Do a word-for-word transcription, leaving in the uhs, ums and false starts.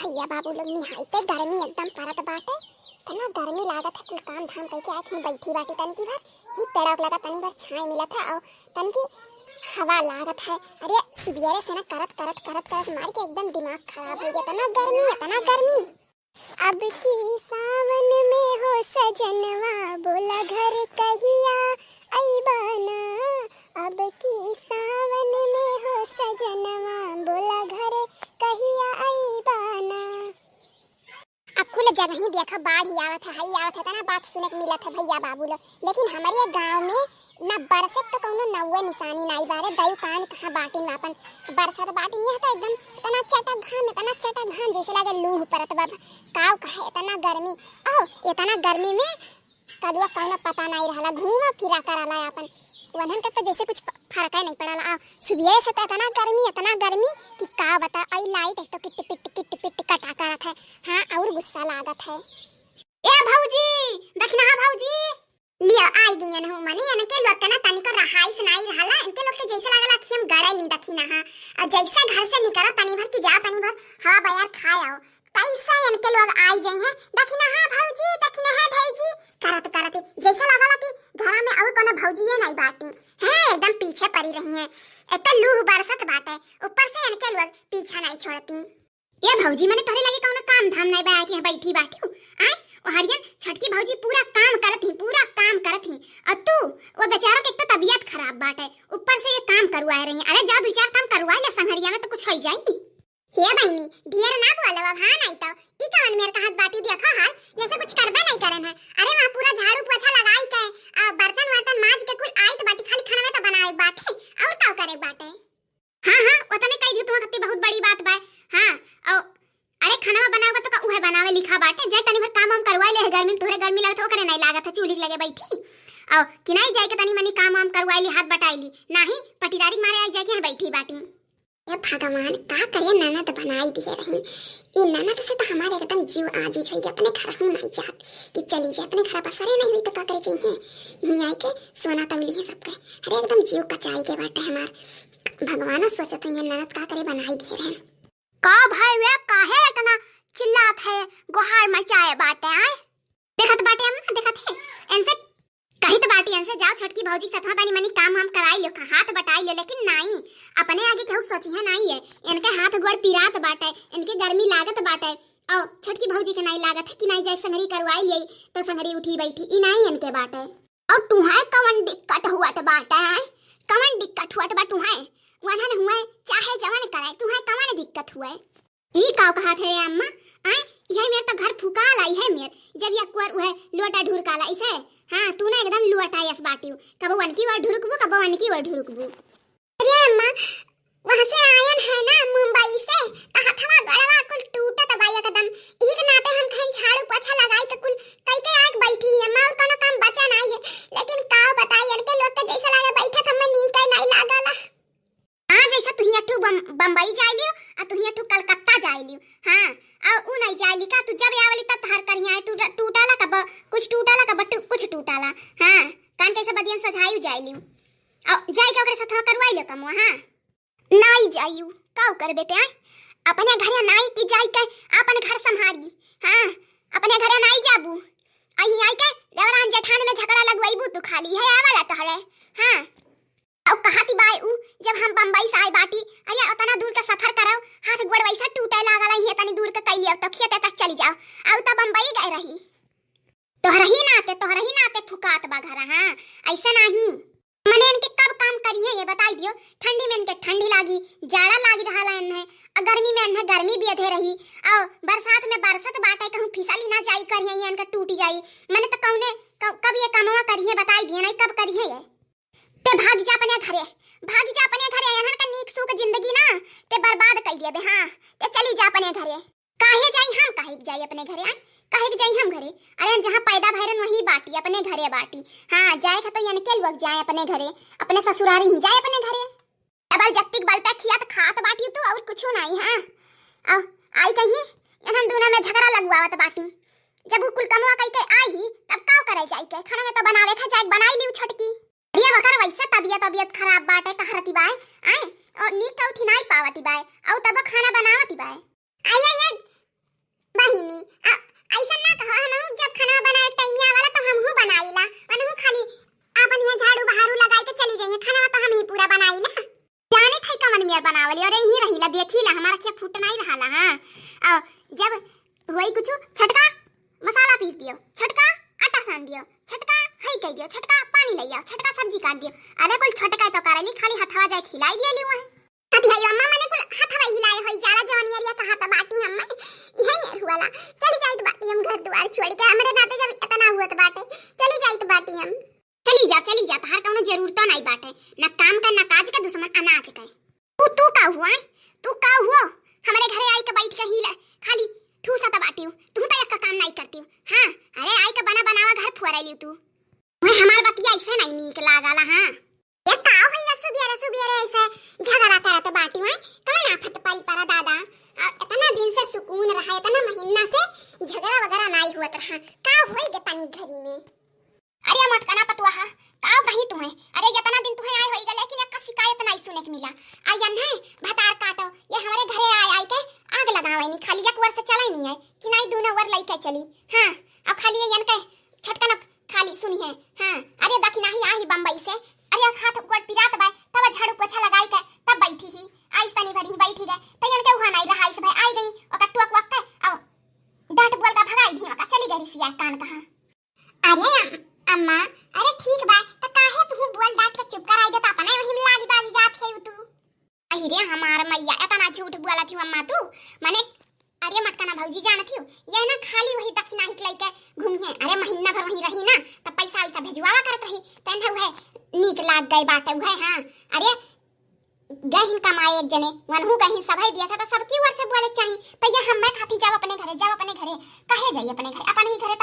भैया बाबू लोग, निहाई के गर्मी एकदम परत बाटे। इतना गर्मी लागत है, कुल काम धाम कइके आए थे, बैठी बाटी तनकी भर, ही पेड़ा लगा तनी भर छाँय मिलत है और तनकी हवा लागत है। अरे सुबेरे से ना करत करत करत करत मार के एकदम दिमाग खराब होइ गया। इतना गर्मी, इतना गर्मी। अब की सावन में हो सजनवा, बोला घर कहिया अइबा ना। अब की सावन में हो सजनवा, बोला घर कहिया अइबा ना। आ कुल जगही देखा, बाढ़ ही आवत है, हई आवत है, तना बात सुने के मिलत है भैया बाबू लोग। लेकिन हमरे गाँव में ना बरसत तो कौनो नौवे निशानी नाई बारे। दयु कान कहाँ बाटिन आपन बरसत बाटिन, यह तो एकदम इतना चटा घाम, इतना चटा घाम, जैसे लागे लूह परत बा। काव कहे इतना गर्मी, ओ इतना गर्मी में कलुआ कौनो पता नाई रहला, घूमा फिरा करला आपन। वनहन के तो जैसे कुछ फ-, फर्क ही नहीं पड़ला। आ सुबह से तो इतना गर्मी, इतना गर्मी कि का बता। आई लाइट एक तो किट पिट किट पिट कटा करत है। हाँ, और गुस्सा लागत है। ए भौजी, दखिनहा भौजी। लिया, आई गई ना हो, मने इनके लोग के ना तनिको रहाइश नाई रहला। इनके लोग के जैसे लागला कि हम गड़े ली दखिनहा। और जैसे घर से निकला तनी भर की जा, तनी भर हवा बयार खाए आओ, तैसे इनके लोग आई जाई हैं। दखिनहा भौजी, दखिनहा भौजी करत करत जैसे लागला कि घर में और कोनो भौजी ये नाई बाटी। हैं, एकदम पीछे पड़ी रही हैं। एक तो लूह बरसत बाटे, ऊपर से इनके लोग पीछा नाई छोड़ती। ए भौजी, मने तोहरे लगे कौनो काम धाम नाई बा कि यहाँ बैठी बाटिउ? आय, ओ हरियन छोटकी भौजी पूरा काम करत ही, पूरा काम करत ही। और तू, वो बेचारा के एक तो तबीयत खराब बाटे, ऊपर से ये काम करवाए रही। अरे जा दो चार काम करवा ले संघरिया में तो कुछ हो जाई। हे बहिनी, ढेर ना बोलो अब, हाँ नाई तो। ई कवन मेर कहत बाटी देखो हाल, जैसे कुछ करबे नाई करन है। अरे वहाँ पूरा झाड़ू पोछा लगाई के, आ, बर्तन वर्तन माज के कुल आइत बाटी, खाली खाना में तो बनावे बाटे, और का करे बाटे? हाँ, हाँ, ओतने कही दियो, तुहा खातिर बहुत बड़ी बात बा। हाँ, औ, अरे, खाना बनावे तो का उहे बनावे लिखा बाटे, जे तनी भर काम वाम करवाए ले है, गर्मी में तोहरे गर्मी लागत है, ओकरे नहीं लागत है, चूल्ही के लगे बैठी। औ, कि नहीं जाए के तनी मनी काम वाम करवाए ली, हाथ बटाई ली, नाही, पटीदारी के मारे आई जाए के यहाँ बैठी बाटी। ए भगवान, का करे ननद बनाई दिए रही। ई ननद से तो हमारे एकदम जीव आजी जाइए, अपने घर हूँ नहीं जात, कि चली जाए अपने घर, बसरे नहीं हुई तो का करे चाहिए, यहीं आए के सोना तंगली है सबके। अरे एकदम जीव कचाई के बाटे हमार। भगवानो सोचत हैं, ये ननद का करे बनाई दिए रहे। का भाई वे, काहे इतना चिल्लात है, गोहार मचाए बाटे, आय? देखत बाटे अम्मा, देखत है, इनसे कहित बाटी इनसे, जाओ छोटकी भौजी के सथवा तनी मनी काम वाम कराई लो, हाथ बटाई लो, लेकिन नाई, अपने आगे केहू सोची है नाई है। इनके हाथ गोड़ पिरात बाटे, इनके गर्मी लागत बाटे, और छोटकी भौजी के नाई लागत है कि नाई जाए संगरी करवाई ले, तो संगरी उठी बैठी, ई नाई इनके बाटे। और तुहे कवन दिक्कत हुअत बाटे, हैं? कवन दिक्कत हुअत बा तुहे? वनहन हुए, चाहे जवन करे, तुहे कवन दिक्कत हुए? ई का कहत है रे अम्मा? आय, इहे मेर तो घर फुकाला, इहे मेर। जब या कुआर उहे लोटा ढुरकाला, इसे? हाँ, तू ना एकदम लोटा यस बाटिउ। कबो वनकी ओर ढुरकबू, कबो वनकी ओर ढुरकबू। अरे अम्मा, वहाँ से आयन है ना मुंबई से, तो हथवा गड़वा कुल टूटत बा एकदम। इही के नाते हम कहेन झाड़ू पोछा लगाई के कुल कई के आके बैठी है अम्मा, और कोनो काम बचा नहीं है। लेकिन का बताई, इनके लोग के जैसे लागे बैठे तो हमें नीक नहीं लागला। हाँ, जैसे तुहिया ठू बम-, बम्बई जाए लियो, आ तुहिया ठू कलकत्ता जाए लियो। हाँ, आ ऊ नहीं जाए ली का, तू जब आवली तब तहार करिया है, टूटा-, टूटाला कब, कुछ टूटाला कब, टू-, कुछ टूटाला। हाँ, कान कैसे बदियम सझाई जाए लियो। आ जाए के ओकरे साथ करवाई लियो कमवा, हाँ। नाई जाइयो, का करबे ते, आय? अपने घरे नाई की जाई के, अपन घर संभारी। हाँ, अपने घरे नाई जाबू। आई, आई के देवरान जेठान में झगड़ा लगवाईबू तू खाली, है आवाला तहरे। हाँ, अब कहती बाय ऊ, जब हम बम्बई से आए बाटी, अरे, उतना दूर का सफर करो, हाथ गोड़ वैसा टूटे लागल है, इतनी दूर का कैली, अब तो खेते तक चली जाओ, आउ तो बम्बई गए रही। तोहरही नाते, तोहरही नाते फुकात बा घर, हाँ, ऐसे नहीं। मने इनके कब काम करिए, ये बताई दियो, ठंडी में इनके ठंडी लागी, जाड़ा लागी रहा इन्हें, और गर्मी में इन्हें गर्मी भी अधे रही, और बरसात में बरसत बाटे, कहूँ फिसली ना जाई करिए, ये इनका टूटी जाई, मने तो कौने, क-, कब ये कमवा करिए, बताई दिए, नहीं कब करिए ये। ते भाग जा अपने घरे, भाग जा अपने घरे, एनहन का नीक सूख जिंदगी ना ते बर्बाद कई देबे। हाँ, ते चली जा अपने घरे। काहे जाई हम, काहे के जाई अपने घरे, आय? काहे के जाई हम घरे? अरे जहाँ पैदा भैरन वही बाटी, अपने घरे बाटी। हाँ, जाए का तो इनके लोग जाए अपने घरे, अपने ससुरारी ही जाए अपने घरे। डबल जत्ती के बल पे खियात खात बाटी तू और कुछ नहीं। हाँ, अब आई कहीं इन्हन दोनों में झगड़ा लगवावत बाटी। जब वो कुल कमवा कई के आई ही, तब का करे जाई के? खाना में तो बनावे खा जाए, बनाई ली छोटकी। अरे वकर वैसे तबियत, तबियत खराब बाटे, कहरती बाय, आय, और नीक का उठी नाई पावती बाय, और तब खाना बनावती बाय। आई, आई, आई, बनाई ला। जाने थे कवन मेर बनावली, अरे यहीं रही ला, देखी ला, हमार अखिया फूट नाहीं रहा ला, हाँ। और जब होई कुछ, छटका मसाला पीस दियो, छटका आटा सान दियो, छटका हई कह दियो, छटका पानी ले आओ, छटका सब्जी काट दियो। अरे कुल छटका तो करली, खाली हथवा जाए खिलाई दियो ली वहीं। कथी है अम्मा, मने कुल हथवा हिलाए होई जाला, जवन मेरिया कहा तो बाटी हम, इहे मेर हुआला। चली जाइत बाटी हम घर दुआर छोड़ के, हमरे नाते जब इतना हुआ तो बाटे, चली जाइत बाटी हम। चली जा, चली जा, तहार कौनो जरूरतो नाई बाटे, ना काम का, ना काज का, दुश्मन अनाज का। तू, तू का हुआ है? तू का हुआ? हमरे घरे आई के बैठ के ही ले, खाली ठूसा तो बाटी हूँ, तू तो एक का काम नाई करती हूँ। हाँ, अरे आई के बना बनावा घर फुअरैली तू। वह हमार बतिया ऐसे नाई नीक लागला, हाँ। ये का होई सुबेरे सुबेरे ऐसे झगड़ा करत बाटी हूँ? कौन आफत परी परा दादा? आ, इतना दिन से सुकून रहा, इतना महीना से झगड़ा वगैरह नाई हुआ रहा, का होई के तनी घरी में? अरे मटकना पतुआ, का कही तुम्हें? अरे जितना दिन तुम्हें आए होई गए, लेकिन एक शिकायत नाई सुने के मिला। आ यन्हे भतार काटो, ये हमारे घरे आए आए के आग लगावे नी, खाली एक ओर से चले नहीं है कि नाई दोनों ओर लइके चली। हाँ, अब खाली ये यन के छटकन खाली सुनी है। हाँ, अरे दखिनाही आही बम्बई से, अरे एक हाथ गोड़ पिरात बा, तब झाड़ू पोछा लगाई के तब बैठी ही, आइस तनी भरी बैठी गए, तो यन के वहाँ नाई रहा, इस भाई आई गई, ओकर टुअक वक के, अब डांट बोल के भगाई दी, ओकर चली गई रिसिया कान कहाँ। अरे अम-, अम्मा, अरे ठीक बा, त काहे तू बोल डांट के चुप कराई दे, त अपने वही में लागी बाजी जात है तू। अरे हमार मैया, इतना झूठ बोलत हूँ अम्मा तू, मने, अरे मटकना भौजी जानत हूँ, ये ना खाली वही दखिनाही के लइके घूमी है, अरे महीना भर वहीं रही ना, त पैसा वैसा भेजवावा करत रही, तेन है वह नीक लाग गए बाटे वह, हाँ, अरे गहिन कमाए एक जने, वनहु गहिन सभई दिया था, तो सबकी ओर से बोले चाहिए। तो ये हम मैं खाती जाओ अपने घरे, जाओ अपने घरे, कहे जाइए अपने घरे, अपने ही घरे